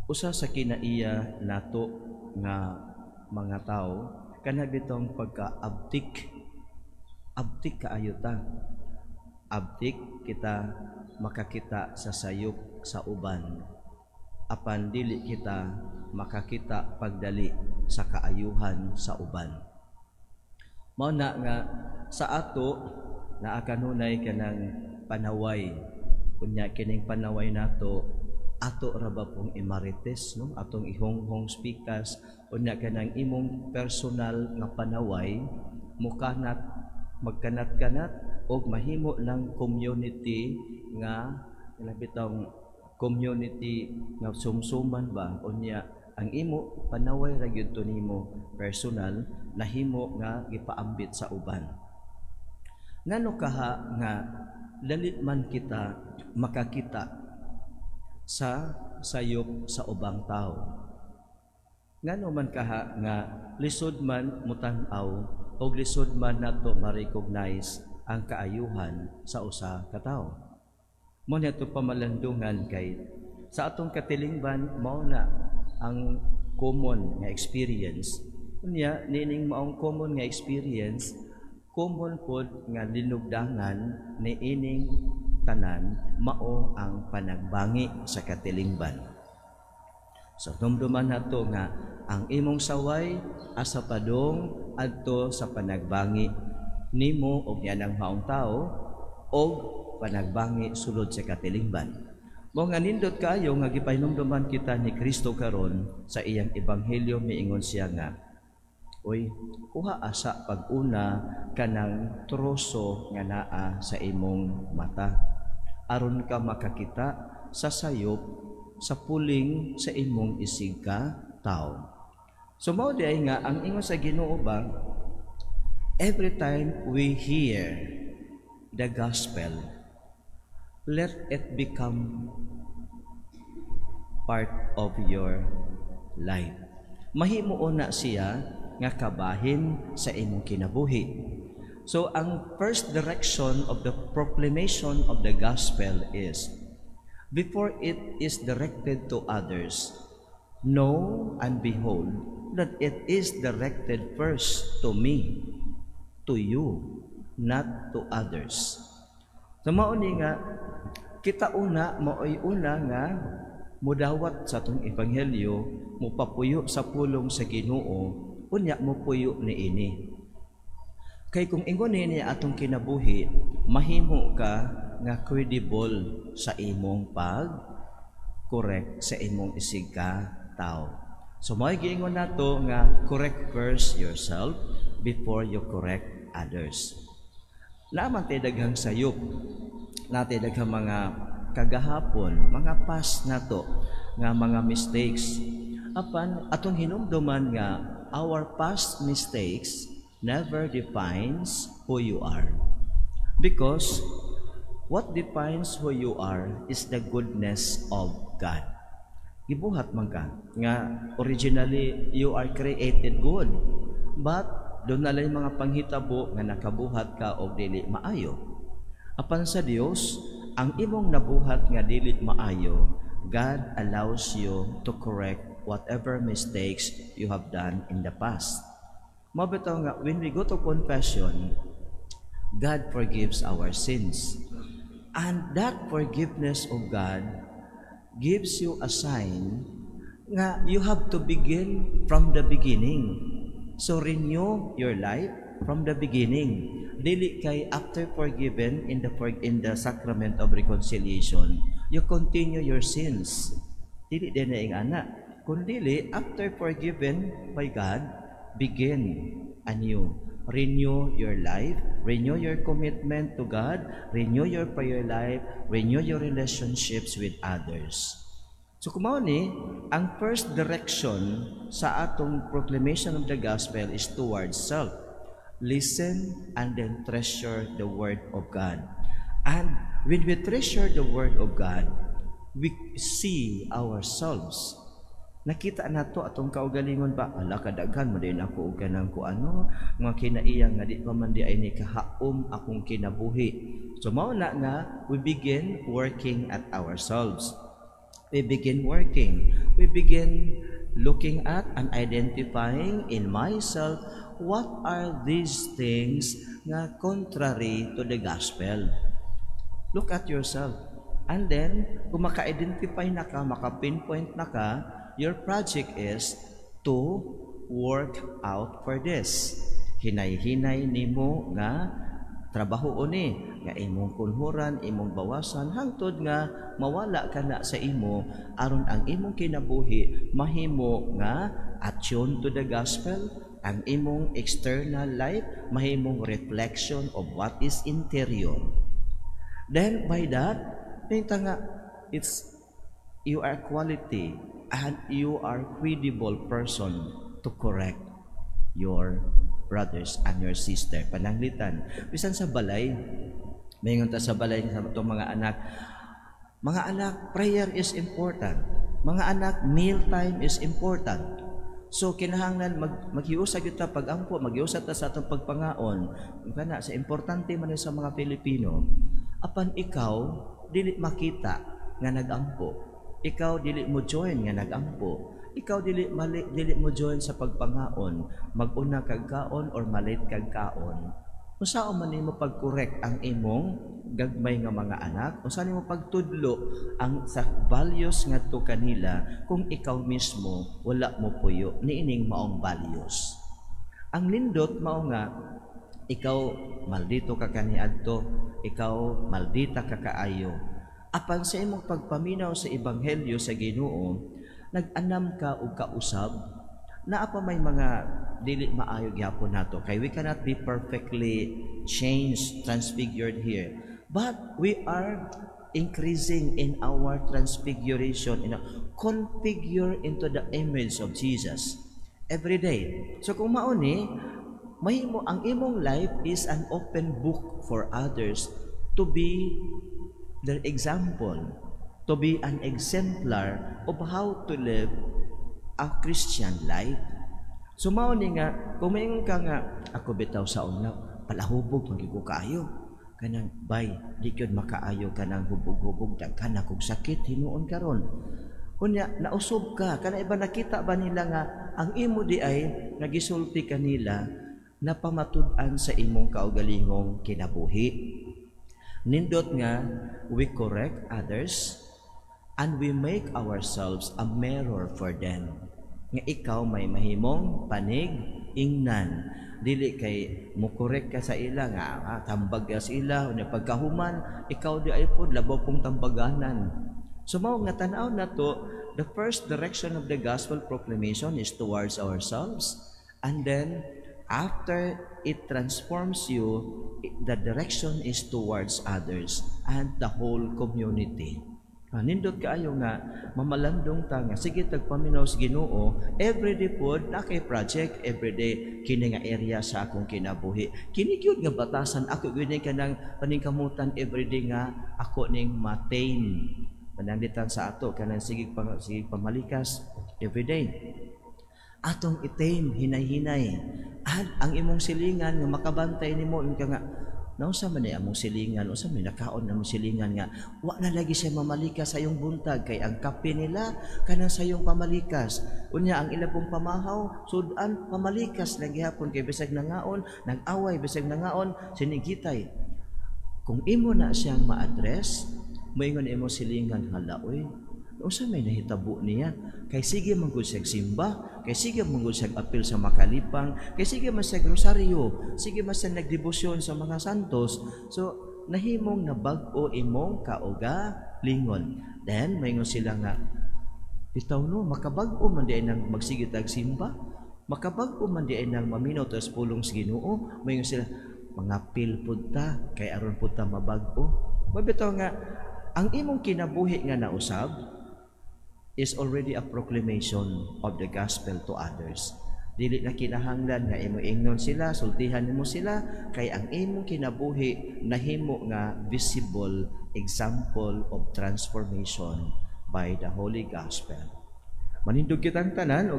Usa sa kinaiya nato nga mga tao kana bitong pagka-abtik. Abtik kaayo ta. Abtik kita makakita sa sayop sa uban. Apan dili kita makakita pagdali sa kaayuhan sa uban. Mao na nga sa ato naa kanunay kanang panaway. Unya kining panaway nato, ato ra ba pong imarites, no, atong ihonghong sa pikas? Unya kanang imong personal nga panaway mukanat, magkanat-kanat og mahimo ng community nga bitong community nga sumsuman ba. Unya ang imo panaway ra gyud to nimo personal, nahimo nga gipaambit sa uban. Ngano kaha nga dali man kita makakita sa sayop sa ubang tao? Ngano man kaha nga lisod man mutan-aw og lisod man nato ma-recognize ang kaayuhan sa usa ka tawo? Mao ni ato pamalandungan kay sa atong katilingban mao na ang common nga experience. Unya nining maong common nga experience, common pod nga linugdangan niining tanan, mao ang panagbangi sa katilingban. So dumduman nato nga ang imong saway asa padong adto sa panagbangi nimo og nianang maong tao og panagbangi sulod sa katilingban. Mao nga nindot kaayo nga gipahinumduman kita ni Kristo karon sa iyang ebanghelyo. Miingon siya nga, "Uy, kuha asa pag-una kanang troso nga naa sa imong mata aron ka makakita sa sayop sa puling sa imong isig ka tao." So mao diay nga ang ingon sa Ginoo ba, every time we hear the gospel, let it become part of your life. Mahimo na siya nga kabahin sa imong kinabuhi. So ang first direction of the proclamation of the gospel is, before it is directed to others, know and behold that it is directed first to me, to you, not to others. So mao ni nga kita una, maoy una nga mudawat sa atong ebanghelyo, mupapuyo sa pulong sa Ginoo, unya mupuyo niini. Kay kung ingon ni atong kinabuhi, mahimo ka nga credible sa imong pag correct sa imong isig ka tao. So mao giingon nato nga correct first yourself before you correct others. Naa man tay daghang sayop, naa tay daghang mga kagahapon, mga past nato nga mga mistakes. Apan atong hinumduman nga our past mistakes never defines who you are. Because what defines who you are is the goodness of God. Gibuhat man ka nga originally you are created good. But duna lay mga panghitabo nga nakabuhat ka og dili maayo. Apan sa Dios, ang imong nabuhat nga dili maayo, God allows you to correct whatever mistakes you have done in the past. Mao bitaw nga when we go to confession, God forgives our sins. And that forgiveness of God gives you a sign nga you have to begin from the beginning. So renew your life from the beginning. Dili kay after forgiven in the sacrament of reconciliation, you continue your sins. Dili din na ana. Kung dili, after forgiven by God, begin anew. Renew your life, renew your commitment to God, renew your prayer life, renew your relationships with others. So kung ni, ang first direction sa atong proclamation of the gospel is towards self. Listen and then treasure the word of God. And when we treasure the word of God, we see ourselves. Nakita nato atong kaugalingon ba, ala, kadaghan mo din ako og kanang ko ano, mga kinaiya nga di pa man diay ni kahaom akong kinabuhi. So mao na nga we begin working at ourselves. We begin working. We begin looking at and identifying in myself what are these things nga contrary to the gospel. Look at yourself. And then, kung maka-identify na ka, maka-pinpoint na ka, your project is to work out for this. Hinay-hinay nimo nga trabaho ni nga imong kunhuran, imong bawasan hangtod nga mawala ka na sa imo aron ang imong kinabuhi mahimo nga attuned to the gospel, ang imong external life mahimong reflection of what is interior. Then by that, pinta nga it's you are quality and you are credible person to correct your brothers and your sister. Pananglitan, bisan sa balay, mayngon ta sa balay sa atong mga anak, prayer is important. Mga anak, meal time is important. So kinahanglan maghiusa gyud ta pag-ampo, maghiusa ta sa atong pagpangaon. Kana sa importante man sa mga Pilipino. Apan ikaw dili makita nga nagampo. Ikaw dili mo join nga nagampo. Ikaw dili mo join sa pagpangaon, mag-una kag kaon or ma-late kag kaon. Unsaon man nimo pag-correct ang imong gagmay nga mga anak? Unsa nimo pagtudlo ang sa values ngadto kanila kung ikaw mismo wala mo puyo niining maong values? Ang nindot mao nga ikaw maldito ka kaniadto, ikaw maldita ka kaayo. Apan sa imong pagpaminaw sa ebanghelyo sa Ginoo, nag-anam ka og kausab, naa pa may mga dili maayo gyapon nato kay we cannot be perfectly changed, transfigured here, but we are increasing in our transfiguration, in configure into the image of Jesus every day. So kung mao ni, mahimo ang imong life is an open book for others to be their example, to be an exemplar of how to live a Christian life. So mao ni nga kung maingon ka nga ako bitaw sa una palahubog man ko kaayo, kanang bay di gyud makaayo, kanang hubog-hubog, daghan akong sakit hinuon karon. Unya nausob ka, kana iba nakita ba nila nga ang imo di ay nagisulti kanila na pamatud-an sa imong kaugalingong kinabuhi. Nindot nga we correct others and we make ourselves a mirror for them. Nga ikaw may mahimong panig ingnan, dili kay mo correct ka sa ila nga tambag ka sa ila, unya pagkahuman ikaw di ay pod labaw pong tambaganan. So mao nga tan-aw nato, the first direction of the gospel proclamation is towards ourselves, and then after it transforms you, the direction is towards others and the whole community. Nindot kaayo nga mamalandong ta nga sige tagpaminaw sa Ginoo everyday pod na kay project everyday kini nga area sa akong kinabuhi. Kini gyud nga batasan ako gyud ni kanang paningkamutan everyday nga ako ning ma-tame. Pananglitan sa ato kanang sige pamalikas everyday. Atong i-tame hinay-hinay. At ang imong silingan nga makabantay nimo yung ka nga naunsa man ni among silingan, unsa may nakaon among silingan nga wa na lagi siya mamalikas sa iyong buntag kay ang kape nila kanang sa iyong pamalikas. Unya ang ila pong pamahaw, sudan pamalikas lang gihapon kay bisag nangaon, nag-away bisag nangaon, sinigitay. Kung imo na siyang ma-address, moingon imo silingan, "Hala oy, unsa may nahitabo niya? Kay sige man gud siyag simba, kay sige man gud siyag apil sa makalipang, kay sige man siyag rosaryo, sige man siya nagdebosyon sa mga santos." So nahimong nabag-o imong kaugalingon. Then maingon sila nga bitaw no, makabag-o man di ay nang magsige tag simba, makabag-o man di ay nang maminaw tas pulong sa Ginoo. Maingon sila, mga pud ta kay aron pud ta mabag-o. Mabitaw nga ang imong kinabuhi nga nausab is already a proclamation of the gospel to others. Dili na kinahanglan nga imo ingnon sila, sultihan nimo sila, kay ang imong kinabuhi nahimo nga visible example of transformation by the Holy Gospel. Manindog kitang tanan og